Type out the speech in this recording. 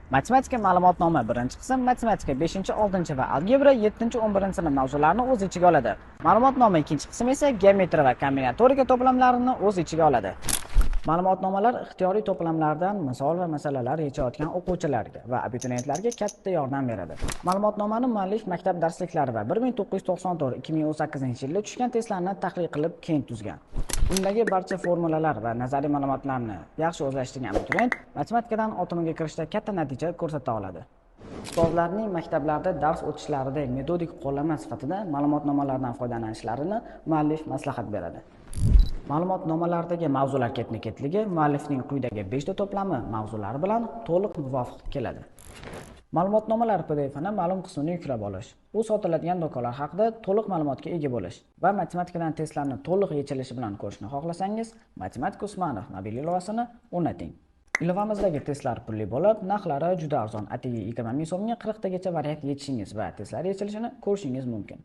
Matematika ma'lumotnoma birinchi qism matematika 5, 6 va algebra 7, 11 sinf mavzularini o'z ichiga oladi. Ma'lumotnoma ikkinchi qismi esa geometriya va kombinatorika to'plamlarini o'z ichiga oladi. Ma'lumotnomalar ixtiyoriy to'plamlardan misol va masalalar yechayotgan o'quvchilarga va abituriyentlarga katta yordam beradi. Ma'lumotnomani muallif maktab darsliklari va 1994-2018 yilda tushgan testlarni tahlil qilib, keyin tuzgan. Undagi barcha formulalar va nazariy ma'lumotlarni yaxshi o'zlashtirgan abituriyent matematikadan OTMga kirishda katta natija ko'rsata oladi. Ustozlarning maktablarda dars o'tishlarida metodik qo'llanma sifatida ma'lumotnomalardan foydalanishlarini muallif maslahat beradi. Ma'lumotnomalardagi mavzular ketma-ketligi muallifning quyidagi 5 ta to'plami mavzulari bilan to'liq muvofiq keladi. Ma'lumotnomalar PDFni ma'lum qismini yuklab olish, u sotiladigan do'konlar haqida to'liq ma'lumotga ega bo'lish va matematikadan testlarni to'liq yechilishi bilan ko'rishni xohlasangiz, Matematik Usmanov mobil ilovasini o'rnating. Ilovamizdagi testlar pulli bo'lib, narxlari juda arzon. Atigi 20 ming so'mga 40 tagacha variant yechishingiz va testlar yechilishini ko'rishingiz mumkin.